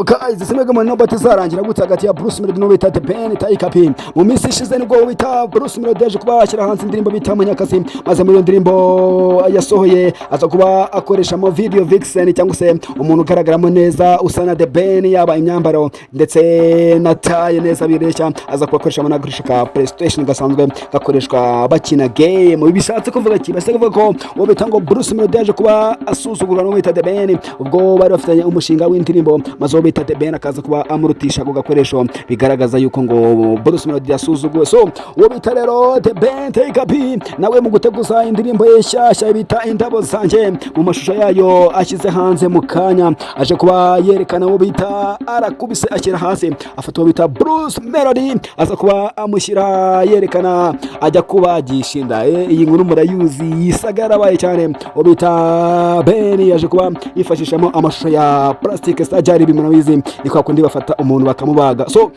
Guys, simwe mu nobati izarangira gute hagati ya Bruce Melody n'uwo bita The Ben Tiger P? Mu minsi ishize nibwo bita Bruce Melody yaje kuba yashyira hanze indirimbo bita Munyakazi, maze muri iyo ndirimbo yasohoye aza kuba akoreshamo video vixen, cyangwa se umuntu ugaragaramo neza usa na The Ben, yaba imyambaro ndetse na taille neza bireshya. Aza kuba akoreshamo n'agakoresho ka PlayStation gasanzwe gakoreshwa bakina game. Bishatse kuvuga ki? Bishatse kuvuga ko uwo bita ngo Bruce Melody yaje kuba asuzugurwa n'uwo bita The Ben ubwo bari bafitanye umushinga w'indirimbo, maze uwo bita The Ben akaza kuba amurutisha ako gakoresho, bigaragaza yuko ngo Bruce Melody yasuzuguwe. So uwo bita rero The Ben Tiger B nawe mu guteguza indirimbo ye nshyashya bita Indabo Zanjye, mu mashusho yayo ashyize hanze mu kanya, aje kuba yerekana uwo bita arakubise ashyira hasi, afata uwo bita Bruce Melody, aza kuba amushyira yerekana ajya kubagisha inda. Iyi nkuru murayuzi, yisaga yarabaye cyane. Uwo bita Ben yaje kuba yifashishamo amashusho ya plastic surgery, murabizi, ni kwa kundi bafata umuntu bakamubaga. So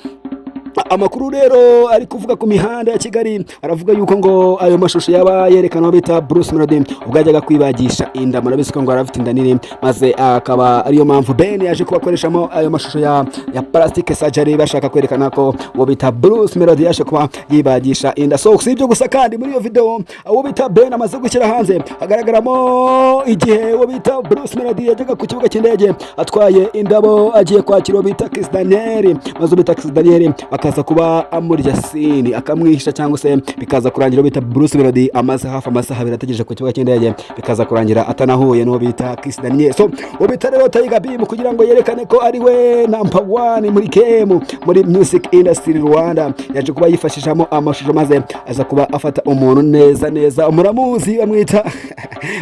amakuru rero ari kuvuga ku mihanda ya Kigali aravuga yuko ngo ayo mashusho yaba yerekana uwo bita Bruce Melody ubwo yajyaga kwibagisha inda. Murabizi ko ngo arafite inda nini, maze akaba ariyo mpamvu Ben yaje kubakoreshamo ayo mashusho ya plastic surgery, bashaka kwerekana ko uwo bita Bruce Melody yaje kuba yibagisha inda. So si ibyo gusa kandi, muri iyo video uwo bita Ben amaze gushyira hanze hagaragaramo igihe uwo bita Bruce Melody yajyaga ku kibuga cy'indege atwaye indabo, agiye kwakira uwo bita Kiss Daniel, maze uwo bita Kiss Daniel akaza kuba amurya sini, akamwihisha, cyangwa se bikaza kurangira uwo bita Bruce Melody amaze hafi amasaha 2 ategereje ku kibuga cy'indege, bikaza kurangira atanahuye n'uwo bita Kiss Daniel. So uwo bita rero Tiger B, mu kugira ngo yerekane ko ari we number one muri game, muri music industry Rwanda, yaje kuba yifashishamo amashusho, maze aza kuba afata umuntu neza neza muramuzi,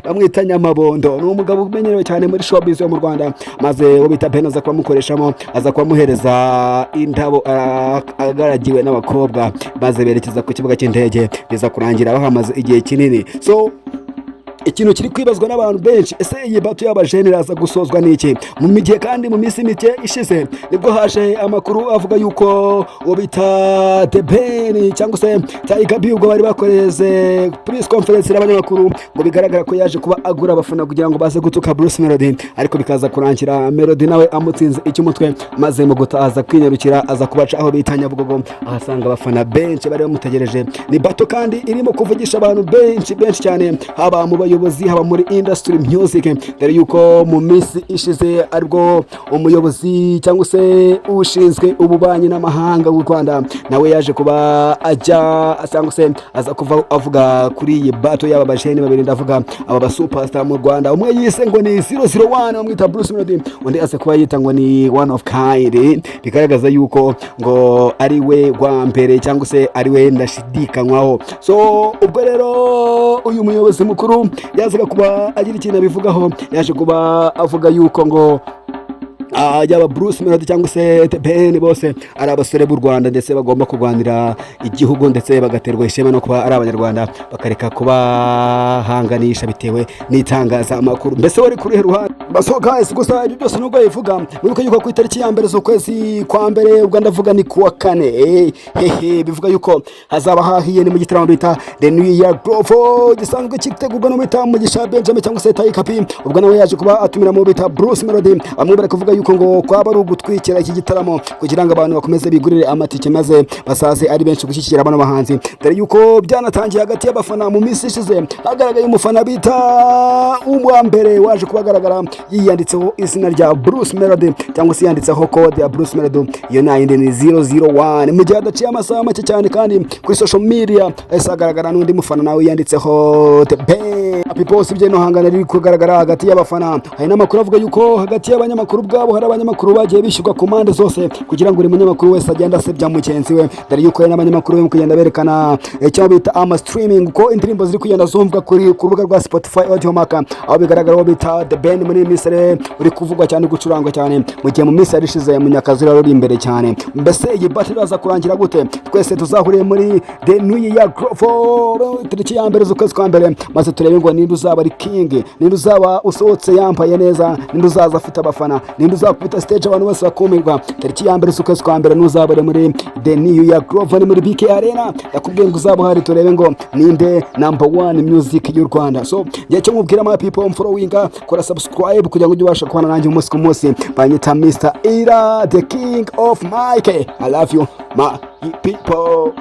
bamwita Nyamabondo, ni umugabo umenyerewe cyane muri showbiz yo mu Rwanda, maze uwo bita Ben aza kuba amukoreshamo, aza kuba amuhereza indabo, agaragiwe n'abakobwa, maze berekeza ku kibuga cy'indege, biza kurangira bahamaze igihe kinini. So ikintu kiri kwibazwa n'abantu benshi: ese iyi battle y'abajene iraza gusozwa n'iki? Mu gihe kandi mu minsi mike ishize nibwo haje amakuru avuga yuko uwo bita The Ben cyangwa se Tiger B, ubwo bari bakoreze press conference n'abanyamakuru, ngo bigaragara ko yaje kuba agura abafana kugira ngo baze gutuka Bruce Melody, ariko bikaza kurangira Melody nawe amutsinze icy'umutwe, maze mu gutaza kwinyarukira aza kubaca aho bita Nyabugogo, ahasanga abafana benshi bari bamutegereje. Ni battle kandi irimo kuvugisha abantu benshi benshi cyane, haba mu bayobozi, haba muri industry music, dore yuko mu minsi ishize aribwo umuyobozi cyangwa se ushinzwe ububanyi n'amahanga w'u Rwanda nawe yaje kuba ajya, cyangwa se aza kuva avuga kuri iyi battle y'aba bajene babiri. Ndavuga aba ba superstar mu Rwanda, umwe yise ngo ni 001 bamwita Bruce Melody, undi aza kuba yita ngo ni one of kind, bigaragaza yuko ngo ari we wa mbere cyangwa se ari we ndashidikanywaho. So ubwo rero uyu muyobozi mukuru yazaga kuba agira ikintu abivugaho, yaje kuba avuga yuko ngo yaba Bruce Melody cyangwa se The Ben bose ari abasore b'u Rwanda, ndetse bagomba kurwanira igihugu, ndetse bagaterwa ishema no kuba ari Abanyarwanda, bakareka kubahanganisha bitewe n'itangazamakuru. Mbese wari kuri ruhande? So guys, gusa ibyo byose nubwo bivuga, mwibuke yuko ku itariki ya 1 z'ukwezi kwa mbere, ubwo ndavuga ni kuwa kane, hehe, bivuga yuko hazaba hahiye. Ni mu gitaramo bita The New Year Groove gisanzwe gitegurwa no bita Mugisha Benjamin cyangwa se Tiger B, ubwo nawe yaje kuba atumira mu bita Bruce Melody. Bamwe bari kuvuga yuko ngo kwaba ari ugutwikira iki gitaramo kugira ngo abantu bakomeze bigurire amatike, maze basaze ari benshi gushyigikira bano bahanzi, dore yuko byanatangiye hagati y'abafana. Mu minsi ishize hagaragaye umufana bita uwa mbere waje kuba agaragara yiyanditseho izina rya Bruce Melody, cyangwa se yanditseho code ya Bruce Melody, iyo nta yindi ni 001. Mu gihe hadaciye amasaha make cyane kandi kuri social media hahise hagaragara n'undi mufana nawe yanditseho The Ben. People, usibye no hangana riri kugaragara hagati y'abafana, hari n'amakuru avuga yuko hagati y'abanyamakuru ubwabo hari abanyamakuru bagiye bishyurwa ku mpande zose kugira ngo buri munyamakuru wese agende asebya mugenzi we, dore yuko hari n'abanyamakuru barimo kugenda berekana icyo bita ama streaming, uko indirimbo ziri kugenda zumvwa ku rubuga rwa Spotify, Audiomack, aho bigaragara uwo bita The Ben muri iyi minsi rero uri kuvugwa cyane, gucurangwa cyane, mu gihe mu minsi yari ishize Munyakazi rero uri imbere cyane. Mbese iyi battle iraza kurangira gute? Twese tuzahuriye muri The New Year Groove tariki ya 1 z'ukwezi kwa mbere, maze turebe ngo ninde uzaba ari king, ninde uzaba usohotse yambaye neza, ninde uzaza afite abafana, ninde uzaba. Uzakubita stage abantu bose bakumirwa. Tariki ya 1 z'ukwezi kwa mbere ntuzabure muri The New Year Groove, ni muri BK Arena. Ndakubwiye ngo uzaba uhari, turebe ngo ninde number one music y'u Rwanda. So ngiye cyo mubwira, my people, followinga, kora subscribe kugira ngo ujye ubasha kubana nanjye umunsi ku munsi. Banyita Mr. Ira, the king of Mike. I love you, my people.